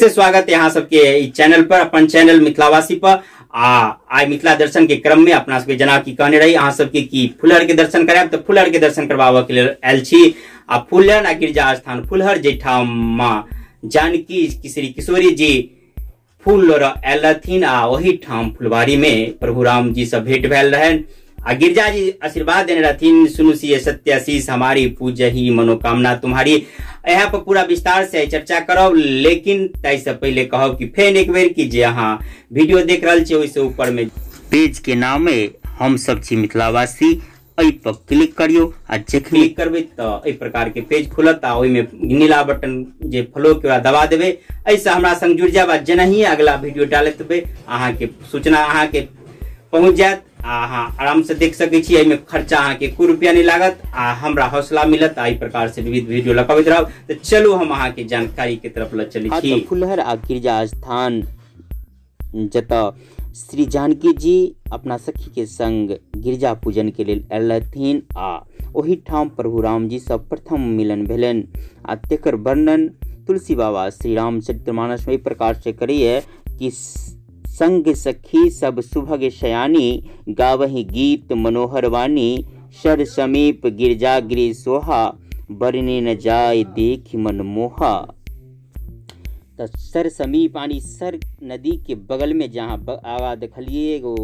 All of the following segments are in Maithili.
से स्वागत है अहाँ सबके ई चैनल पर, अपन चैनल मिथिलावासी पर। आ आइ मिथिला दर्शन के क्रम में अपना सबके जेना कि कहने रही अहाँ सबके कि फुलहर के दर्शन करायब, तऽ फुलहर के दर्शन करबाबऽ के लेल आयल छी। आ फुलहर आ गिरजा स्थान फुलहर जाहिठाम माँ जानकी श्री किशोरी जी फूल लोढ़ऽ आयल रहथिन आ ओहिठाम फुलवारी में प्रभु राम जी से भेंट भेल रहनि आ गिरजा जी आशीर्वाद देने रहथिन, सुनु सिय सत्य आशीष हमारी पूजही मनोकामना तुम्हारी। यहाँ पर पूरा विस्तार से चर्चा करब, लेकिन ताहि से पहले कहब कि फेर एक बेर कि जे अहाँ वीडियो देख रहल छी ओहिसे ऊपर में पेज के नाम है हम सब छी मिथिलावासी, एहि पर क्लिक करियो आ जखन क्लिक करबै तऽ एहि प्रकार के पेज खुलत आ ओहिमे नीला बटन जे फॉलो के बाद दबा देबै, एहिसँ हमरा संग जुड़ि जायब आ जेनाहिए अगला वीडियो डालैत देबै अहाँके सूचना अहाँके पहुँच जायत आ अहाँ आराम से देख सकै छी। एहिमे खर्चा अहाँके एको रुपया नहीं लागत आ हमरा हौसला मिलत आ एहि प्रकार से विविध वीडियो लगाबैत रहब। तऽ चलू हम अहाँके जानकारी के तरफ लऽ चलै छी। फुलहर आ गिरजा स्थान जतऽ श्री जानकी जी अपना सखी के संग गिरजा पूजन के लेल आयल रहथिन आ ओहिठाम प्रभु राम जी से प्रथम मिलन भेलनि आ तेकर वर्णन तुलसी बाबा श्री रामचरितमानस में एहि प्रकार से करैए कि संग सखी सब सुभग सयानी गावही गीत मनोहर वाणी, सर समीप गिरजा गिरि सोहा बरने न जाय देख मन मोहा। तऽ सर समीप यानी सर नदी के बगल में जहाँ आगा देखलिए एगो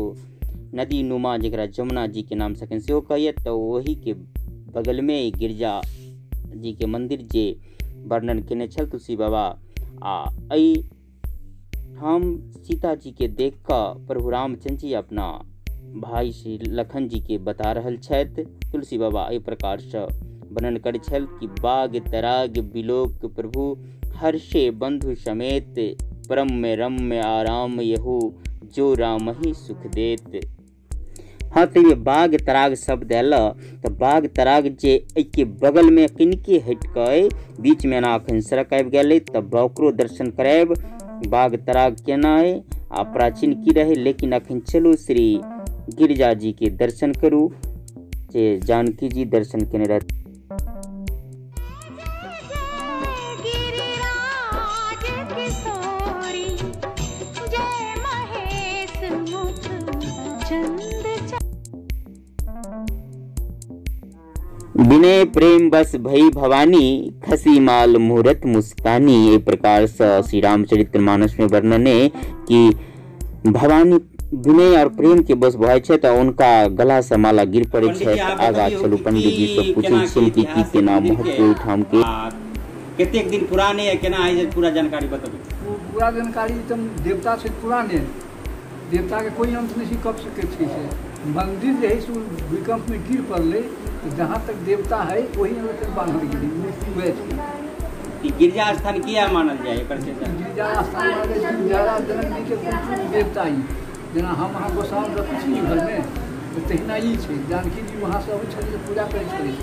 नदी नुमा जकरा जमुना जी के नाम से सेहो कहैए, तऽ ओही के बगल में गिरजा जी के मंदिर जे वर्णन केने छल तुलसी बाबा। आ एहि ठाम सीता जी के देख कऽ प्रभु रामचंद्र जी अपना भाई श्री लखन जी के बता रहल छथि। तुलसी बाबा एहि प्रकार से वर्णन करै छल कि बाग तराग बिलोक प्रभु हर्षे बंधु समेत, परम में रम्य आराम यहू जो राम ही सुख देत। हाँ, तो ये बाग तराग शब्द आयल तऽ बाग तराग जे एहिके बगलमे किनके हटि कऽ बीचमे एना अखन सड़क आबि गेल तऽ ओकरो दर्शन करायब बाग तराग केना अइ आ प्राचीन की रहै। लेकिन अखन चलू श्री गिरजा जी के दर्शन करू जे जानकी जी दर्शन केने रहथिन। विनय प्रेम बस भई भवानी खसी माल मुहूर्त मुस्कानी। एहि प्रकार से श्री रामचरितमानस में वर्णन है कि भवानी विनय और प्रेम के बस भय छै तऽ उनका गला से माला गिर पड़े छै। आगा चलू पंडित जी से पूछै छियनि कि की केना महत्व ओहिठाम के, कतेक दिन पुराने है, केना है, पूरा जानकारी बतबू। पूरा जानकारी तऽ देवता छै पुराने, देवता के कोई अंत नहीं कब सके छै। मंदिर जे है से भूकंप में गिर पड़लै, जहाँ तक देवता है वही तक बान्हल गेलै मूर्ति वएह छै। गिरजा स्थान किया मानल जाय एकर से? गिरजा स्थान मानल जाइ छै जनक जी के देवता ही, जेना हम अहाँ गोसाउन रखै छी घरमे तऽ तहिना ई छै। जानकी जी वहाँ से अबै छलै तऽ पूजा करै छलै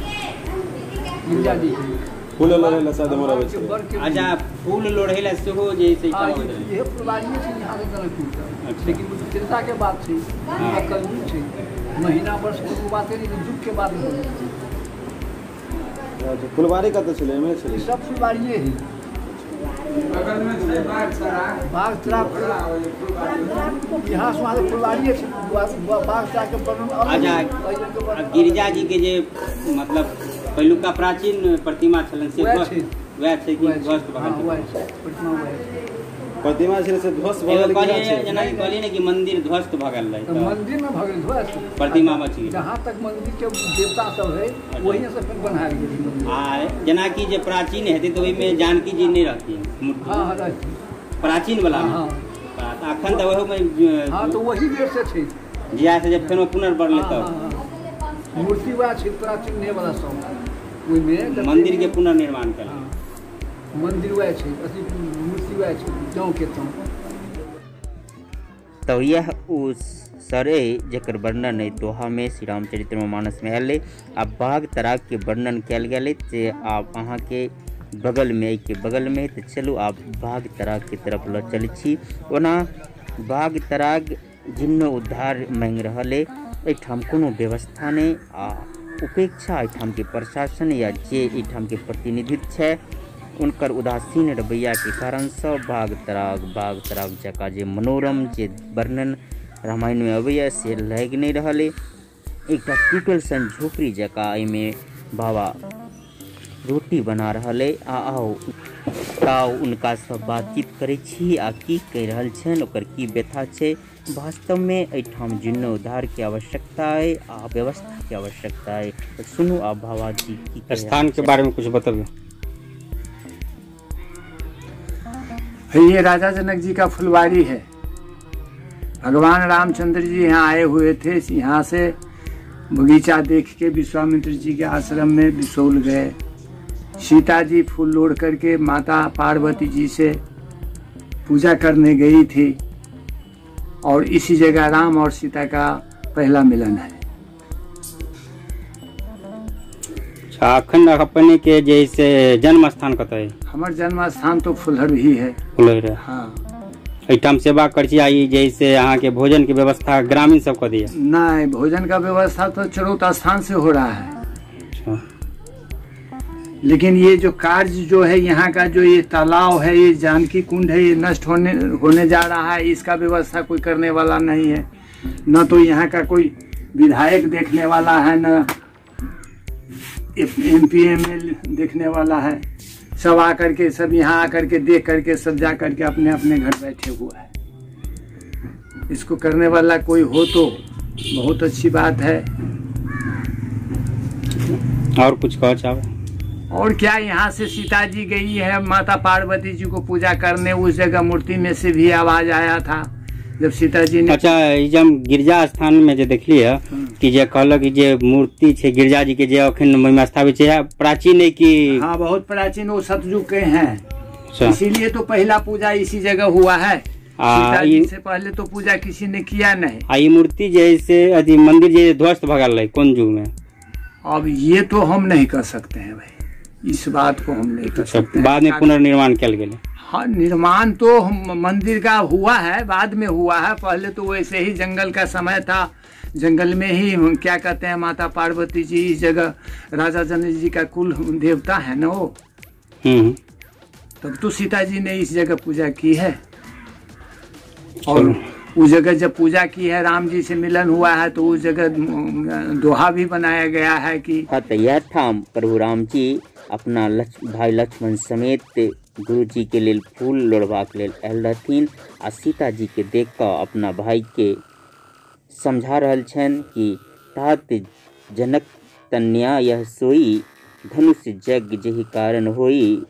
गिरजा जी के। फूल लोढ़ै लए शायद हमर अबै छलै। अच्छा, फूल लोढ़ै लए सेहो जे छै इहे फुलवारिये छै यहाँ से जनकपुर तक, लेकिन त्रेता के बात छै, कलयुग छै, महीना वर्ष कोनो बाते नहीं, युग के बात नहीं। अच्छा, फुलवारी कतऽ छलै? एमे छलै सब फुलवारिये है। बगल में छै बाग तराग, बाग तराग यहाँ से वहाँ फुलवारिये छै, बाग तराग के वर्णन। अच्छा, गिरजा जी के जे मतलब पहिलुका प्राचीन प्रतिमा छलनि से वएह छै कि ध्वस्त भऽ गेल? प्रतिमा वएह प्रतिमा छलै से ध्वस्त भऽ गेल। जेना कि कहलियै ने कि मंदिर ध्वस्त भऽ गेल रहै, मंदिर में भऽ गेल ध्वस्त, प्रतिमा बचि गेल। जहाँ तक मंदिर के देवता सब है वही से फेर बनायल गेल। आ जेनाकि जे प्राचीन हेतै तऽ ओहिमे जानकी जी नहि रहथिन मूर्ति? हाँ, रहथिन प्राचीन वाला। हाँ, अखन तऽ ओहोमे। हाँ, तऽ वही बेर से छै जिया से जब फेरो पुनर्बढ़लै तब मूर्ति वएह छै प्राचीन नहि वाला सब ओहिमे मंदिर के पुनर्निर्माण केलक। मंदिर वएह छै, अथी मूर्ति वएह छै जौं के तौं। तऽ यह ओ सर जकर वर्णन अइ दोहा में श्री रामचरितमानस में आयल आ बाघ तराग के वर्णन कयल गेल जे आब अहाँके बगल में के बगल में। तऽ चलू आब बाघ तराग के तरफ लऽ चलै छी। ओना बाघ तराग जीर्णोद्धार मांगि रहल अइ, एहिठाम कोनो व्यवस्था नहि आ उपेक्षा एहिठाम के प्रशासन या जे एहिठाम के प्रतिनिधित्व छै उनकर उदासीन रवैया के कारण सब भाग तराग जकाँ जे मनोरम जे वर्णन रामायण में अबैया से लागि नहीं रहल। एकटा टूटल सन झोपड़ी जकाँ एहिमे बाबा रोटी बना रहल है। आ आओ ताओ उनका सब बातचीत करै छी आ की कहि रहल छनि, ओकर की व्यथा छै। वास्तव में एहिठाम जीर्णोद्धार के आवश्यकता है आ व्यवस्था के आवश्यकता है। तो सुनू आ बाबा जी की स्थान के बारे में कुछ बताइए। ये राजा जनक जी का फुलवारी है। भगवान रामचंद्र जी यहाँ आए हुए थे। यहाँ से बगीचा देख के विश्वामित्र जी के आश्रम में बिसौल गए। सीता जी फूल लोढ़ करके माता पार्वती जी से पूजा करने गई थी और इसी जगह राम और सीता का पहला मिलन है। अखन अपने के जैसे जन्म स्थान कत है? हमार जन्म स्थान तो फुलहर ही है। फुलहर है। हाँ, एहिठाम सेवा कर छी। आई जैसे अहाँ के भोजन के व्यवस्था ग्रामीण सब कर दिया? नहीं, भोजन का व्यवस्था तो चरोत स्थान से हो रहा है। अच्छा। लेकिन ये जो कार्य जो है यहाँ का, जो ये तालाब है, ये जानकी कुंड है, ये नष्ट होने जा रहा है। इसका व्यवस्था कोई करने वाला नहीं है। न तो यहाँ का कोई विधायक देखने वाला है, न MP ML देखने वाला है। सब आकर के, सब यहाँ आकर के देख करके सब जा करके अपने अपने घर बैठे हुआ है। इसको करने वाला कोई हो तो बहुत अच्छी बात है। और कुछ कहो चाहो? और क्या, यहाँ से सीता जी गई है माता पार्वती जी को पूजा करने। उस जगह मूर्ति में से भी आवाज आया था जब सीता जी ने। अच्छा, जब गिरजा स्थान में जो देखली है कि जे कहलक जे मूर्ति छे गिरजा जी के जे अखन महिमा स्थापित छे, प्राचीन है कि? हाँ, बहुत प्राचीन, वो सतयुग के हैं। अच्छा। इसीलिए तो पहला पूजा इसी जगह हुआ है। सीता जी से पहले तो पूजा किसी ने किया नहीं। आ मूर्ति जैसे अथी मंदिर जे ध्वस्त भऽ गेल कोन युग में? अब ये तो हम नहीं कर सकते हैं भाई, इस बात को हम नहीं कर सकते। बाद में पुनर्निर्माण किया गेलै? हाँ, निर्माण तो मंदिर का हुआ है, बाद में हुआ है। पहले तो वैसे ही जंगल का समय था, जंगल में ही क्या कहते हैं माता पार्वती जी इस जगह राजा जनक जी का कुल देवता है ना वो, तब तो सीता जी ने इस जगह पूजा की है। और उस जगह जब पूजा की है, राम जी से मिलन हुआ है, तो उस जगह दोहा भी बनाया गया है कि हाँ। तो यह ठाम प्रभु राम जी अपना भाई लक्ष्मण समेत गुरु जी के लेल फूल लोढ़बाक लेल आयल रहथिन आ सीता जी के देख कऽ अपना भाई के समझा रहल छनि कि तात जनक तन्या यह सोई, धनुष जग जहि कारण होई,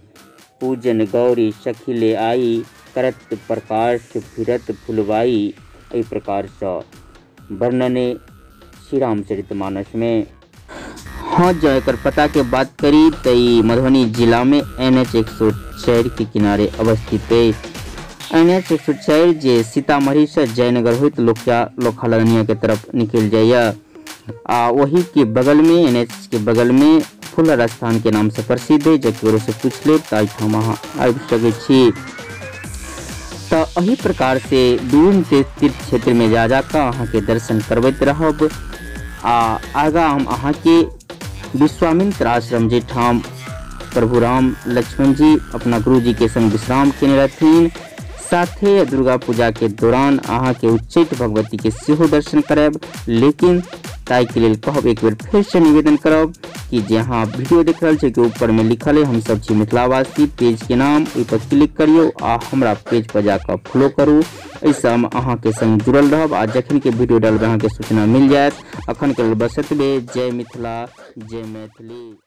पूजन गौरी सखी ले आई, करत प्रकाश फिरत फुलवाई। एहि प्रकारसँ वर्णने श्री रामचरितमानस में। हाँ, जँ एकर पता के बात करी तो मधुबनी जिला में NH 104 के किनारे अवस्थित है। NH 104 जे सीतामढ़ी से जयनगर होइत लोखा के तरफ निकल जाइए आ वही के बगल में NH के बगल में फुलहर स्थान के नाम से प्रसिद्ध है। जब केकरो से पूछ लेब तो एहिठाम अहाँ आबि सकै छी। तो एहि प्रकार से विभिन्न तीर्थ क्षेत्र में जा जाकर अहाँ के दर्शन करबैत रहब। आ आगा हम अहाँ के विश्वामित्र आश्रम जेठाम प्रभु राम लक्ष्मण जी अपना गुरु जी के संग विश्राम केने रहथिन, साथे दुर्गा पूजा के दौरान अहाँ के उच्चैठ भगवती के सेहो दर्शन करायब। लेकिन ताहि के लेल कहब एक बेर फिर से निवेदन करब कि जे अहाँ वीडियो देख रहल छी के ऊपर में लिखल है हम सब छी मिथिलावासी पेज के नाम, ओहि पर क्लिक करियौ आ हमरा पेज पर जाकर फॉलो करू। एहिसँ हम अहाँ के संग जुड़ल रहब आ जखन के वीडियो डालबै अहाँ के सूचना मिल जायत। अखन के लेल बस एतबे। जय मिथिला, जय मैथिली।